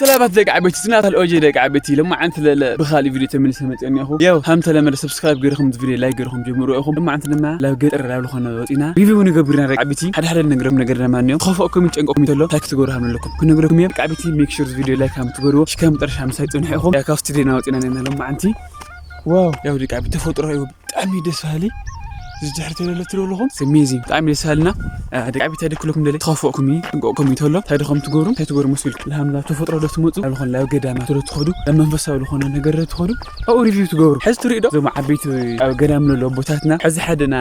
ሰላማት ደቂ ዓበይቲ፣ ስናታ ኦጂ ደቂ ዓበይቲ፣ ለማዓንቲ ለለ ብኻሊ ቪድዮ ተመልሰ መፅእኒ ኢኹ። ያው ሃም ተለመደ ሰብስክራይብ ገርኹም፣ ቪድዮ ላይክ ገርኹም ጀምሩ ኢኹም። ለማዓንቲ ድማ ላብ ገጠር ላብ ዝኾነ ወፂና ሪቪው ንገብር ኢና ደቂ ዓበይቲ። ሓደ ሓደ ንነግረኩም ነገር ድማ እኒኦ። ትኸፍኦኩም ጨንቆኩም ይተሎ ታክ ትገብሩ ሃም ኣለኩም ክነግረኩም እዮም ደቂ ዓበይቲ። ሜክ ሹር ቪድዮ ላይክ ሃም ትገብርዎ። ሽካ መጠረሻ ምሳይ ፅንሑ ኢኹም። ያው ካብ ስቱዲዮ ናወፂና ነና ለማዓንቲ። ዋው ያው ደቂ ዓበይቲ ተፈጥሮ እዩ። ብጣዕሚ ደስ በሃሊ። እዚ ድሕሪ ተለለ ትደለኹም ኣሜዚንግ፣ ብጣዕሚ ደስ በሃልና። ደቂ ዓበይቲ ኣይደክለኩም ደለ ትኸፍኦኩም እዩ ጥንቀቅኩም እዩ ተሎ እንታይ ደኸም ትገብሩ እንታይ ትገብሩ መስልኩም። ለሃምላ ተፈጥሮ ዶ ትመፁ ኣብ ዝኾነ ላብ ገዳማ ተሎ ትኸዱ ላብ መንፈሳዊ ዝኾነ ነገር ዶ ትኸዱ ኣብኡ ሪቪው ትገብሩ። ሕዚ ትሪኡ ዶ እዞም ዓበይቲ ኣብ ገዳም ለሎ ኣቦታትና፣ ሕዚ ሓደና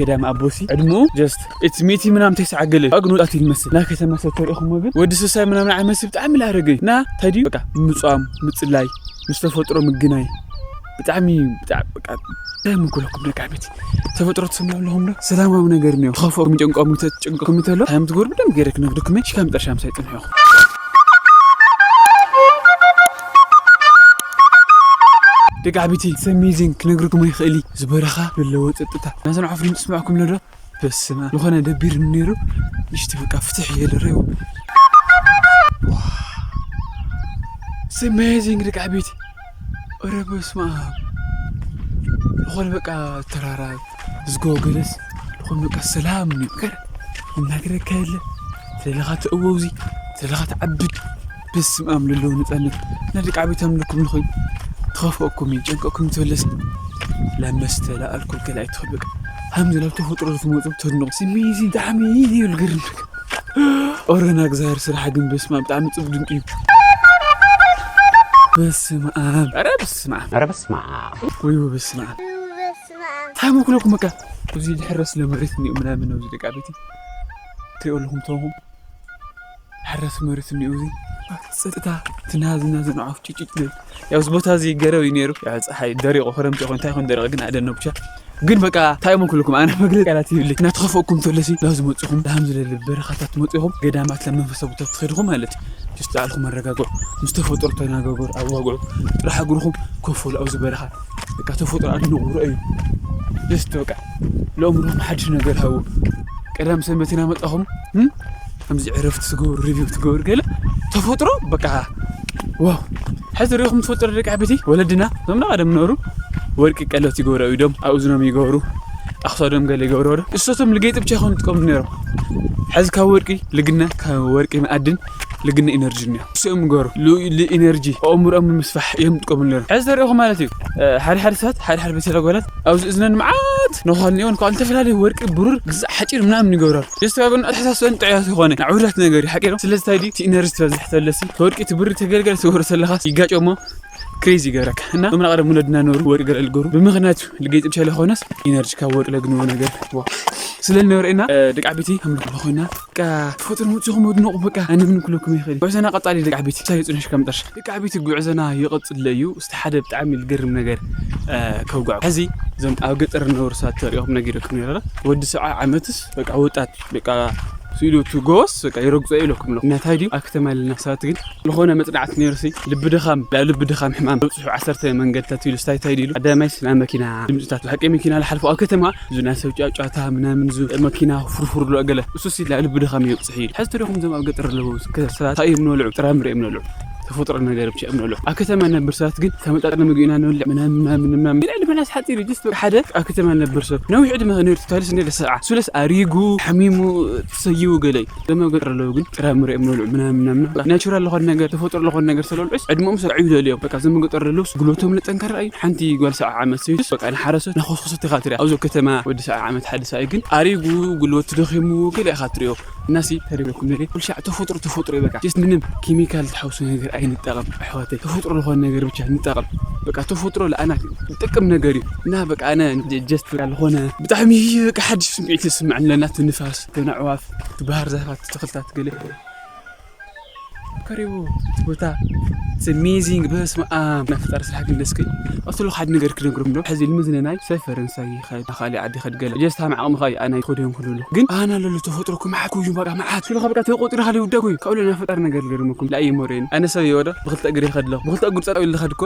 ገዳም ኣቦሲ ዕድሙ ጀስት ኢትስ ሚቲ ምናምን ተይሰዓገለ ኣግን ወጣት ይመስል። ና ከተማ ሰብ ተሪእኹሞ ግን ወዲ ስሳይ ምናምን ዓመት ብጣዕሚ ላረገ ና እንታይ ድዩ በቃ ምፅዋም ምፅላይ ምስ ተፈጥሮ ምግናይ ብጣዕሚ ብጣዕሚ በቃ እንታይ ምንኩለኩም ደቂ ዓበይቲ። ተፈጥሮ ትስምዑ ኣለኹም ዶ ሰላማዊ ነገር እኒኦ። ትኸፍኦኩም ጨንቆም ተጨንቆኩም እንተሎ እንታይ ትገብሩ ብደንብ ገይረ ክነግርኩም እየ። ሽካ መጠረሻ ምሳይ ፅንሑ ኢኹም። ደቂ ዓበይቲ it's amazing ክነግርኩም ኣይኽእል እዩ። ዝበረኻ ዘለዎ ፀጥታ ናዘን ዓፍሪም ትስምዕኩም ዶ? በስመ ኣብ። ዝኾነ ደቢር ነይሩ። ምሽቲ በቃ ፍትሕ እየ ደረዩ። It's amazing ደቂ ዓበይቲ። ኧረ በስመ ኣብ። ዝኾነ በቃ ተራራ ዝጎ ገለስ ዝኾነ በቃ ሰላም ነገር እናገረካ የለ። ስለለኻ ትእወውዚ ስለለኻ ትዓብድ። በስመ ኣብ ለለዎ ነፃነት። እና ደቂ ዓበይቲ ኣምልኩም ንኹም። ትኸፍኦኩም እዩ ጨንቀኩም ተበለስ ላብ መስተ ላብ ኣልኮል ገለ ኣይትኽበቅ። ሃምዚ ላብ ተፈጥሮ ዝመፁ ተድንቑ ስሜዚ ብጣዕሚ ይብል ገርም ነገር። ኦረና እግዚኣብሔር ስራሕ ግን በስመ ኣብ ብጣዕሚ ፅቡቅ ድንቂ እዩ። በስመ ኣብ። ኧረ በስመ ኣብ። ኧረ በስመ ኣብ። ወይ በስመ ኣብ። እንታይ መኩለኩም በቃ። እዚ ድሕረስ ለመሬት እኒኡ ምናምን ኣብዚ ደቂ ዓበይቲ ትሪኦ ኣለኹም ተኹም። ሕረስ መሬት እኒኡ እዚ ፀጥታ ትናዝና ዘንዓፍ ጭጭጭ ዝብል። ያው እዚ ቦታ እዚ ገረብ እዩ ነይሩ። ያው ፀሓይ ደሪቑ ክረምቲ ይኹን እንታይ ይኹን ደሪቑ ግን ኣደነ ብቻ። ግን በቃ እንታይ እሞ ኩልኩም ኣነ መግለፂ ቃላት ይብለይ። እናተኸፈእኩም ተለሲ ናብ ዝመፅኹም ላም ዝለለ በረኻታት መፂኹም ገዳማት ላም መንፈሳዊ ቦታ ትኸድኹም ማለት እዩ። ጅስት ባዕልኹም ኣረጋግዑ። ምስ ተፈጥሮ ተናጋገሩ፣ ኣዋግዑ። ጥራሕ እግርኹም ኮፈሉ ኣብዚ በረኻ። በቃ ተፈጥሮ ኣድንቑ፣ ርኣዩ። ጀስት በቃ ለእምሮኹም ሓድሽ ነገር ሃቡ። ቀዳም ሰንበት ኢና መጣኹም፣ እም? ከምዚ ዕረፍቲ ትገብሩ፣ ሪቪው ትገብሩ ገለ ተፈጥሮ በቃ ዋው። ሕዚ ሪኢኹም ትፈልጡ ዶ ደቂ ዓበይቲ? ወለድና እዞም ና ቀደም ነበሩ ወርቂ ቀለበት ይገብሩ፣ ኣብ ኢዶም፣ ኣብ እዝኖም ይገብሩ፣ ኣብ ክሳዶም ገለ ይገብሩ። ዶ እሶቶም ልጌጥ ብቻ ይኾኑ ይጥቀሙ ነይሮም። ሕዚ ካብ ወርቂ ልግነ፣ ካብ ወርቂ መኣድን ልግነ ኢነርጂ እኒኦ። እሶም ይገብሩ፣ ሉ-፣ ሉ-፣ ኢነርጂ ኣእምሮኦም ንምስፋሕ እዮም ዝጥቀሙ ነይሮም። ሕዚ ተሪኢኹም ማለት እዩ። እ፣ ሓደ ሓደ ሰባት፣ ሓደ ሓደ ቤተሰብ ጓላት ኣብዚ እዝነን መዓት ነዃል እኒኦን፣ ካብ ዝተፈላለዩ ወርቂ፣ ብሩር፣ ግዛዕ፣ ሓፂን ምናምን ይገብራሉ። የስተጋገኑ ኣተሓሳስበን ጥዑያት ይኾነ፣ ንዕውዳት ነገር እዩ፣ ሓቂ ነው። ስለዚ እንታይ ድዩ? እቲ ኢነርጂ ትበዝሕ ተለሲ፣ ወርቂ፣ እቲ ብሪ ተገልገለ ትገብሮ ተለኻ ይጋጨሞ፣ ክሬዚ ይገብረካ። እና እምና ቀደም ወለድና ነበሩ፣ ወርቂ ገለ ልገብሩ፣ ብምኽንያቱ ልጌጥ ብቻ ለኾነስ፣ ኢነርጂ ካብ ወርቂ ለግንዎ ነገር፣ ዋ። ስለ ልነበረ ኢና፣ እ፣ ደቂ ዓበይቲ፣ ከም ልክሎ ኮይና፣ በቃ፣ ተፈጥሮ መፂኹም ወድነቑ፣ በቃ፣ ኣነ ምን ክለኩም ይኽእል። ጉዕዞና ቀጻሊ ደቂ ዓበይቲ፣ ሳይ ጽንሽ ከም ጠርሽ። ደቂ ዓበይቲ፣ ጉዕዞና ይቐጽል እዩ። እስቲ ሓደ ብጣዕሚ ልገርም ነገር፣ እ፣ ከውግዖ። ሕዚ፣ እዞም ኣብ ገጠር ዝነበሩ ሰባት ተሪኦም ነጊረኩም ነይረ። ወዲ ሰብዓ ዓመትስ፣ በቃ፣ ወጣት፣ በቃ፣ ስኢሉ እቲ ጎስ፣ በቃ፣ ይረግጾ ኢለኩም ኣለኹ። እና እንታይ ድዩ? ኣብ ከተማ ያለና ሰባት ግን፣ ዝኾነ መጽናዕቲ ነይሩሲ፣ ልቢ ድኻም፣ ላ-፣ ልቢ ድኻም ሕማም፣ በብጽሑ ዓሰርተ መንገድታት ኢሉ፣ ስታይ ታይ ድሉ፣ ቀዳማይስ ናይ መኪና ድምጽታት፣ ብሓቂ መኪና ዝሓልፎ ኣብ ከተማ፣ እዚ ናይ ሰብ ጫጫታ ምናምን፣ እዚ መኪና ፍርፉር ዶ ገለ፣ እሱሲ ላ-፣ ልቢ ድኻም የብጽሕ እዩ። ሕዚ ተሪኹም እዞም ኣብ ገጠር ኣለዉ ሰባት፣ እንታይ እዮም ንበልዑ? ጥራምረ እዮም ንበልዑ። ተፈጥሮ ነገር ብቻ እዮም ንበልዑ። ኣብ ከተማ ነብር ሰባት ግን፣ ተመጣጠነ ምግቢ ኢና ንበልዕ፣ ምናምን፣ ምናምን፣ ምናምን። ግን ዕድመና ሓፂር እዩ። ጀስት በቃ ሓደ ኣብ ከተማ ነብር ሰብ፣ ነዊሕ ዕድመ ነይሩ፣ ትታልስ እንደ ሰብዓ፣ ሱለስ ኣሪጉ፣ ሓሚሙ፣ ተሰይቡ ገለ እዩ። እዞም ኣብ ገጠር ኣለዉ ግን፣ ጥራምረ እዮም ንበልዑ፣ ምናምን፣ ምናምን። ናቹራል ዝኾነ ነገር፣ ተፈጥሮ ዝኾነ ነገር ስለልዑስ፣ ዕድመኦም ሰርዑ ይደልዮም። በቃ እዞም ኣብ ገጠር ዘለውስ፣ ጉልበቶም ለጠንከራ እዩ። ሓንቲ ጓል ሰብዓ ዓመት ሰይዱስ፣ በቃ ንሓረሶት፣ ናኾስኮሰት ኢኻ ትሪኣ። ኣብዚ ከተማ ወዲ ሰብዓ ዓመት ሓደ ሰብኣይ ግን፣ ኣሪጉ፣ ጉልበቱ ደኺሙ፣ ገለ ኢኻ ትሪኦ። እናሲ ተደብለኩም ነሪ፣ ኩልሻዕ ተፈጥሮ፣ ተፈጥሮ እዩ በቃ። ጀስት ምንም ኬሚካል ተሓውሶ ነገር ኣይንጠቐም፣ ኣሕዋተይ። ተፈጥሮ ዝኾነ ነገር ብቻ ንጠቐም። በቃ ተፈጥሮ ለኣና ጥቅም ነገር እዩ። እና በቃ ኣነ ጀስት በቃ ዝኾነ ብጣዕሚ በቃ ሓድሽ ስምዒት ይስምዐኒ ኣለና። እቲ ንፋስ፣ እተን ኣዕዋፍ፣ እቲ ባህር ዛፋት፣ እቲ ተኽልታት ገለ። ከሪቡ እቲ ቦታ it's amazing። በስመ ኣብ። ናይ ፈጣሪ ስራሕ ግን ደስ ክብል። ቀትሉ ሓደ ነገር ክነግሮም ዶ? ሕዚ ንምዝንናይ ሰብ ፈረንሳይ ይኸድ፣ ናብ ካሊእ ዓዲ ይኸድ ገለ። ጀስት ሃም ዓቕምኻ እዩ፣ ኣነ ኣይትኸዶ እዮም ክልብሉ። ግን ኣነ ኣለሉ ተፈጥሮ እኮ መዓት እኮ እዩ፣ በቃ መዓት። ስለኻ በቃ ተቆጢርካ ዘይውዳእ እኮ እዩ። ካብኡ ናይ ፈጣሪ ነገር ገርመኩም። ላእየ ሞሬን። ኣነ ሰብ ይወዶ ብኽልተ እግሪ ይኸድ ኣለኹ። ብኽልተ እግሪ ጸጥ ኢሉ ዝኸድ እኮ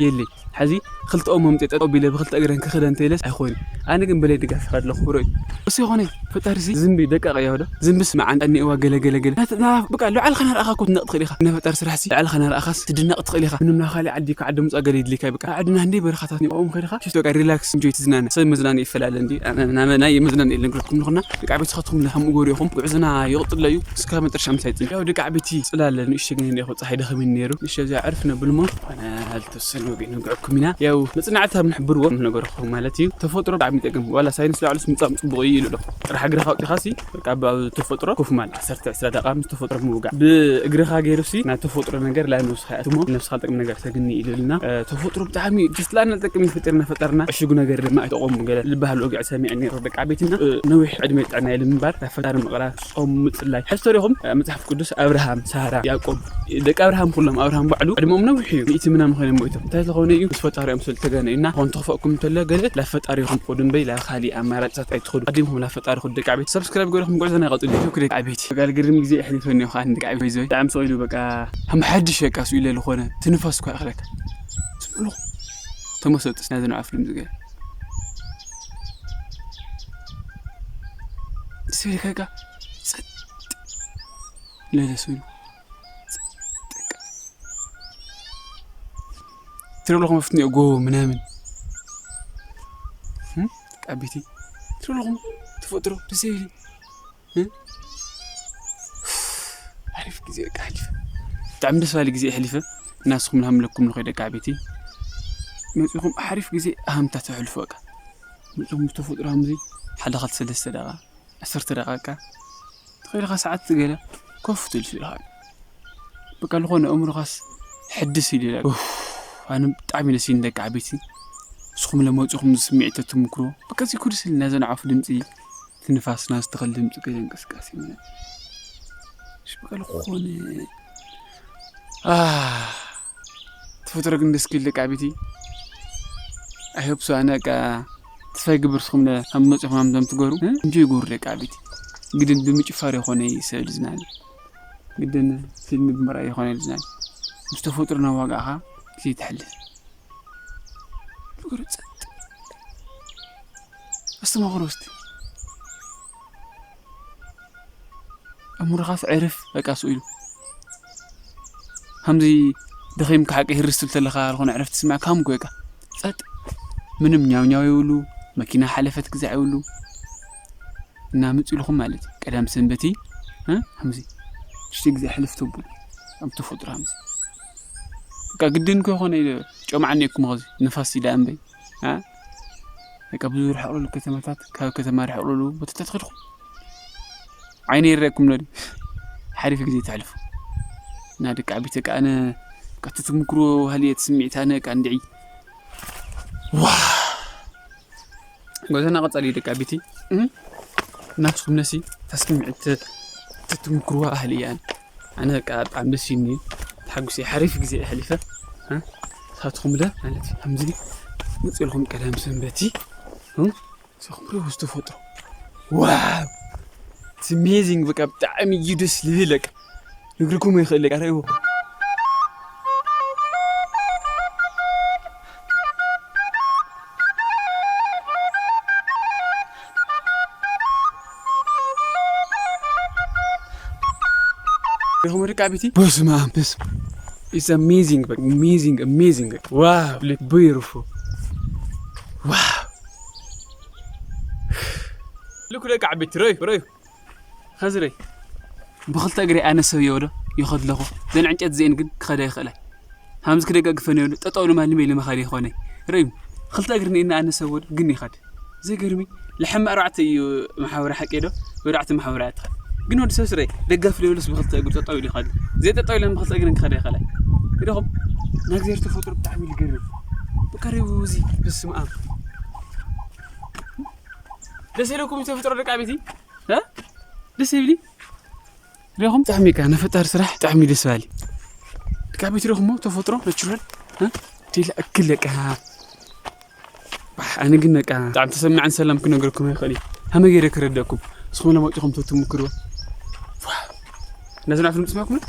የለይ። ሕዚ ክልተኦም መምፅእ ጠጠው ቢለ ብክልተ እግረን ክኽደን ተይለስ ኣይኾነ። ኣነ ግን በለይ ድጋፍ ይኸድ ኣለኹ ብሮይ። እሱ ይኾነ ፈጣሪ ሲ ዝንቢ ደቃቕ እያ ወዶ ዝንብስ መዓን ጠኒእዋ ገለ ገለ ገለ ናት- ና- በቃ ልዓልኻ ናርኣኻ ኮ ትነቕ ትኽእል ኢኻ። ነፈጣሪ ስራሕ ሲ ልዓልኻ ናርኣኻስ ትድነቕ ትኽእል ኢኻ። ምንም ናብ ካልእ ዓዲ ካብ ዓዲ ምፃ ገለ ይድልካ በቃ ዓድና እንደ በረኻታት ኒቆም ከድኻ ሽፍቶ በቃ ሪላክስ እንጆይ ትዝናነ ሰብ መዝናነ ይፈላለ እንዲ ኣነ- ናመ- ናይ መዝናነ የለ ንግረኩም ንኹና ደቂ ዓበይቲ ኻትኩም ከም እጎር ኢኹም ጉዕዝና ይቕጥሎ እዩ። እስከ መጠረሻ ምሳይ ጽን ያው ደቂ ዓበይቲ ጽላለ ንእሽቶ ግን እንደ ይኹ ፀሓይ ደኸሚን ነይሩ ንእሽቶ እዚኣ ዕርፍ ነብል እሞ ኣነ ዝተወሰነ ወገን ንግዕኩም ኢና። ያው መጽናዕቲ ኣብ ንሕብርዎ ንነገርኹም ማለት እዩ። ተፈጥሮ ብጣዕሚ ይጠቅም። ዋላ ሳይንስ ላዕሉስ ምጻም ጽቡቕ እዩ ይሉ ኣሎ። ጥራሕ እግርኻ ኣውጢኻ ሲ በቃ ኣብ ተፈጥሮ ኮፍ ማለት ዓሰርተ ዕስራ ደቂቃ ምስ ተፈጥሮ ምውጋእ። ብእግርኻ ገይሩ ሲ ናብ ተፈጥሮ ነገር ላብ ነብስኻ ይኣትሞ ነብስኻ ዝጠቅም ነገር ተግኒ ይልልና። እ፣ ተፈጥሮ ብጣዕሚ ጀስት ላና ዝጠቅም እዩ ፈጢርና ፈጠርና። ዕሽጉ ነገር ድማ ኣይጠቕሙ ገለ ዝበሃል ወግዒ ሰሚዐ ነይሩ ደቂ ዓበይትና። እ፣ ነዊሕ ዕድመ ጥዕና ኢሉ ምንባር ናብ ፈጣሪ ምቕራብ ጾም ምጽላይ። ሕዚ ተሪኹም፣ እ፣ መጽሓፍ ቅዱስ ኣብርሃም፣ ሳራ፣ ያዕቆብ፣ ደቂ ኣብርሃም ኩሎም ኣብርሃም ባዕሉ ዕድመኦም ነዊሕ እዩ። ሚእቲ ምናምን ኮይኖም ሞይቶም። እንታይ ዝኾነ እዩ? ምስ ፈጣሪኦም ስለ ዝተገናኙና። ኮን ተኽፈእኩም እንተሎ ገለ ላብ ፈጣሪኹም ክዱ እምበይ ላብ ካሊእ ኣማራጭታት ኣይትኸዱ። ኣዲምኩም ላብ ፈጣሪ ክዱ ደቂ ዓበይቲ። ሰብስክራይብ ገይርኩም ጉዕዞና ይቐጽሉ። ዩቱብ ክደቂ ዓበይቲ። ጋል ግርም ግዜ ኣሕሊፈ እኒኦ ከዓ ደቂ ዓበይቲ። ብጣዕሚ ስቕ ኢሉ በቃ ከም ሓድሽ በቃ ስኡ ኢለ ዝኾነ ትንፋስ እኳ ይኣኽለካ። ዝብሉ ተመሰጡ ናይዚ ንዓፍ ድምፂ ገለ ስብልካ ጸጥ ለለሱ ትረብለኹም መፍትኒ ጎ ምናምን ቃቢቲ ትረብለኹም ተፈጥሮ ደስ ይብል። ሓሪፍ ግዜ በቃ ሓሊፈ። ብጣዕሚ ደስ ባሊ ግዜ የሕሊፈ። እናስኹም ንሃምለኩም ንኸይ ደቂ ዓበይቲ መፂኹም ሓሪፍ ግዜ ኣሃምታ ተሕልፉ በቃ። መፂኹም ዝተፈጥሮ ሃምዚ ሓደ ኻልቲ ሰለስተ ደቃ ዓሰርተ ደቃ በቃ ተኸይልኻ ሰዓት ገለ ኮፍ ትልሱ ኢኻ። በቃ ዝኾነ ኣእምሮኻስ ሕድስ ኢሉ ኢላ። ኡፍ፣ ኣነ ብጣዕሚ ደስ ይን ደቂ ዓበይቲ ንስኹም ለመፂኹም ዝስምዒት ተትምክሮ በቃ እዚ ኩርሲ ኢልና ዘንዓፉ ድምፂ ትንፋስና ዝተኸል ድምፂ ገለ እንቅስቃሴ ምነ ሽበቀል ኾነ ተፈጥሮ ግን ደስ ክብል ደቂ ዓበይቲ። ኣይሆፕ ሶ ኣነ በቃ ተስፋ ይግብር ስኹም ኣብ መፅኹም ኣምዘም ትገሩ እንጆ ይገብሩ ደቂ ዓበይቲ። ግድን ብምጭፋር ይኾነ ይሰብል ዝናኒ ግድን ፊልም ብምርኣይ ይኾነ ዝናኒ ምስ ተፈጥሮ ናብ ዋጋኻ ግዜ ትሕልፍ ፍቅሪ ጸጥ ኣስተማኽሮ እስቲ ኣእምሮኻስ ዕርፍ በቃ ስኡ ኢሉ ከምዚ ደኺምካ ሓቂ ህርስትል ተለኻ ዝኾነ ዕረፍቲ ስምዕ ካምኩ በቃ ጸጥ ምንም ኛውኛው የብሉ መኪና ሓለፈት ግዛዕ የብሉ እና ምጽ ኢልኹም ማለት እዩ ቀዳም ሰንበቲ ከምዚ ሽቲ ግዜ ሕልፍ ተብሉ ኣብ ተፈጥሮ ከምዚ በቃ ግድን ኮ ይኾነ ጨማዓኒ እኩም ኸዚ ንፋስ ኢዳ እምበይ በቃ ብዙ ርሕቕሉ ከተማታት ካብ ከተማ ርሕቕሉ ቦታታት ኸድኹም ዓይነ ይረኩም ነዲ ሓሪፍ ግዜ ተሕልፉ እና ደቂ ዓቢት በቃ ኣነ ቀቲ ትምክሮ ሃልየ ትስምዒት ኣነ በቃ እንድዒ ዋ ጎዛና ቀጻሊ ደቂ ዓቢቲ ናትኩም ነሲ ተስምዒት ተትምክርዋ ኣህል እያን ኣነ በቃ ብጣዕሚ ደስ ይኒ ተሓጉሰ ሓሪፍ ግዜ ኣሕሊፈ ሳትኹም ለ ማለት ከምዚ መፅልኩም ቀዳም ሰንበቲ ስኹም ሪቡ ዝተፈጥሮ ዋው it's amazing በቃ ብጣዕሚ እዩ ደስ ልብል በቃ ንግርኩም ይኽእል በቃ ሪቡ ሪኹም ደቂ ዓቢቲ በስመ ኣብ በስመ it's amazing በቃ amazing amazing በቃ wow like beautiful wow ልኩ ደቂ ዓቢቲ ረዩ ረዩ ኸዚ ረይ ብኽልተ እግሪ ኣነ ሰብ የወዶ ይኸድ ኣለኹ ዘን ዕንጨት ዜን ግን ክኸዳ ይኽእላይ ሃምዚ ክደጋግፈን የብሉ ጠጠው ኢሉ ማንም ኢሉ መኻዲ ይኾነ ረዩ ክልተ እግሪ ንኢና ኣነ ሰብ ወዶ ግን ይኸድ ዘገርሚ ልሕም ኣርባዕተ እዩ መሓወሪ ሓቂ ዶ ወርዕቲ መሓወሪ ኣትኸ ግን ወዲ ሰብ ስረይ ደጋፍ ለብሉስ ብኽልተ እግሪ ጠጠው ኢሉ ይኸድ ዘይጠጠው ኢለን ብኽልተ እግሪ ክኸዳ ይኽእላይ ርኹም ናግዜር ተፈጥሮ ብጣዕሚ ልገርም ብቀሪቡ እዚ ብስምኣም ደስ ኢለኩም ተፈጥሮ ደቂ ዓበይቲ ደስ ይብሊ ሪኹም ብጣዕሚ ካ ነፈጣሪ ስራሕ ብጣዕሚ ደስ ባሊ ደቂ ዓበይቲ ሪኹሞ ተፈጥሮ ናቹራል ዲላ እክል ደቂ ኣነ ግን በቃ ብጣዕሚ ተሰሚዐን ሰላም ክነገርኩም ይኽእል እዩ ሃመይ ገይረ ክረደእኩም ንስኹም ለመፂኹም ተትምክርዎ ነዚ ናፍልም ፅማኩም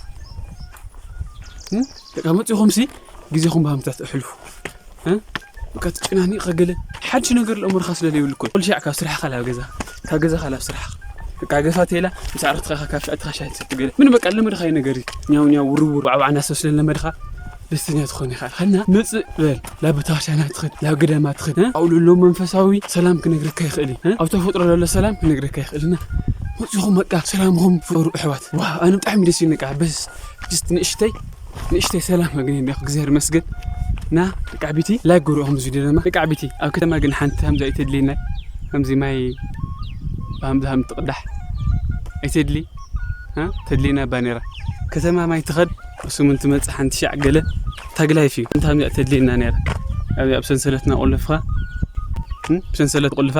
ደቂ መፂኹም ሲ ግዜኹም ብሃምታት ኣሕልፉ። እ? በቃ ትጨናኒቕ ከገለ ሓድሽ ነገር ለእምሮኻ ስለ ዘይብሉ እኮ። ኩሉ ሻዕ ካብ ስራሕኻ ናብ ገዛ፣ ካብ ገዛኻ ናብ ስራሕኻ። በቃ ገፋ ተይላ ምስ ዓርኽትኻ ካብ ኣዕርኽትኻ ሻሂ ትሰቲ ገለ። ምን በቃ ለመድኻዮ ነገር እዩ። ኛው ኛው ውርውር ባዕባዕ እናሰብ ስለ ለመድኻ ደስተኛ ትኾን ኢኻ። ኸና መጽእ በል፣ ናብ ቤተክርስትያናት ትኸድ፣ ናብ ገዳማት ትኸድ፣ እ? ኣብኡ ለሎ መንፈሳዊ ሰላም ክነግረካ ይኽእል እዩ። እ? ኣብ ተፈጥሮ ለሎ ሰላም ክነግረካ ይኽእል እና መጺኹም በቃ ሰላምኹም ፍሩ ኣሕዋት። ዋው፣ ኣነ ብጣዕሚ ደስ ይብለኒ። በቃ በስ ጅስት ንእሽተይ ንእሽተይ ሰላም ኣግኒ እንዲኹ እግዚኣብሔር ይመስገን። እና ደቂ ዓቢቲ ላይክ ገሩ ኢኹም እዚ ቪድዮ ድማ። ደቂ ዓቢቲ ኣብ ከተማ ግን ሓንቲ ከምዚ ኣይተድልየና። ከምዚ ማይ ብሃምዚ ሃም ትቕዳሕ ኣይተድሊ። እ? ተድልየና እባ ነይራ። ከተማ ማይ ትኸድ ብስሙን ትመጽእ ሓንቲ ሻዕ ገለ ታግላይፍ እዩ። እንታ ከምዚ ኣይተድልየና ነይራ። ኣብ፣ ኣብ ሰንሰለትና ቆለፍኻ፣ እ? ብሰንሰለት ቆልፋ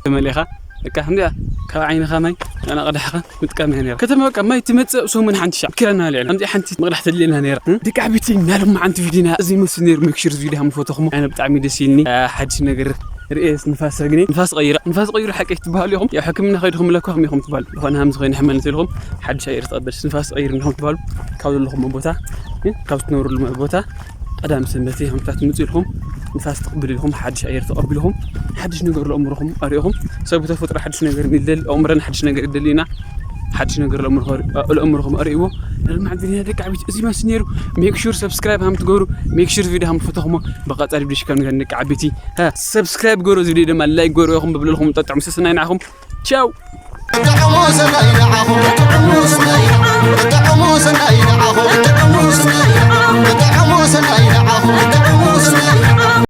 ተመሊኻ በቃ ከምዚኣ ካብ ዓይንኻ ማይ እናቐዳሕኻ ምጥቃም እያ ነይራ። ከተማ በቃ ማይ ትመጽእ ሰሙን ሓንቲ ሻዕ ኪራና ልዕል። ከምዚኣ ሓንቲ መቕዳሕ ተድልየና ነይራ። እ? ደቂ ዓቢቲ ናይ ሎማዓንቲ ቪድዮና እዚ ይመስል ነይሩ። ሜክ ሹር እዚ ቪድዮ ሃም ፈተኹሞ። ኣነ ብጣዕሚ ደስ ኢልኒ። እ፣ ሓድሽ ነገር ርእየ ንፋስ ኣግኒ። ንፋስ ቀይረ። ንፋስ ቀይሩ ሓቂ ትበሃሉ ኢኹም። ያው ሕክምና ከይድኹም ለኳኹም ኢኹም ትበሃሉ። ዝኾነ ሃም ዝኾነ ሕመል እንተልኹም ሓድሽ ኣየር ተቐበል። ንፋስ ቀይሩ ኢኹም ትበሃሉ። ካብ ዘለኹም ቦታ፣ እ፣ ካብ ትነብሩሉ ቦታ ቀዳም ሰንበት ኢኹም ትመጹ ኢልኹም። ንፋስ ተቐብሉ ኢልኹም። ሓድሽ ኣየር ተቐቢልኹም። ሓድሽ ነገር ለእምሮኹም ኣርእኹም። ሰብ ተፈጥሮ ሓድሽ ነገር ይደሊ፣ ኣእምሮና ሓድሽ ነገር ይደሊ ኢና። ሓድሽ ነገር ለእምሮኹም ኣርእዎ። ለማዓንቲ ቪድዮ ደቂ ዓቢቲ እዚ ይመስል ነይሩ። ሜክ ሹር ሰብስክራይብ ሃም ትገብሩ። ሜክ ሹር ቪድዮ ሃም ፈተኹሞ። ብቐጻሊ ቪድዮ ሽካም ነገር ደቂ ዓቢቲ። ሀ፣ ሰብስክራይብ ገሩ፣ እዚ ቪድዮ ድማ ላይክ ገሩ ኢኹም ብብለልኹም ጠጥዑ። ምሰሰናይ ንዓኹም። ቻው። ጥዑሙ ሰናይ ንዓኹም፣ ጥዑሙ ሰናይ፣ ጥዑሙ ሰናይ ንዓኹም፣ ጥዑሙ ሰናይ።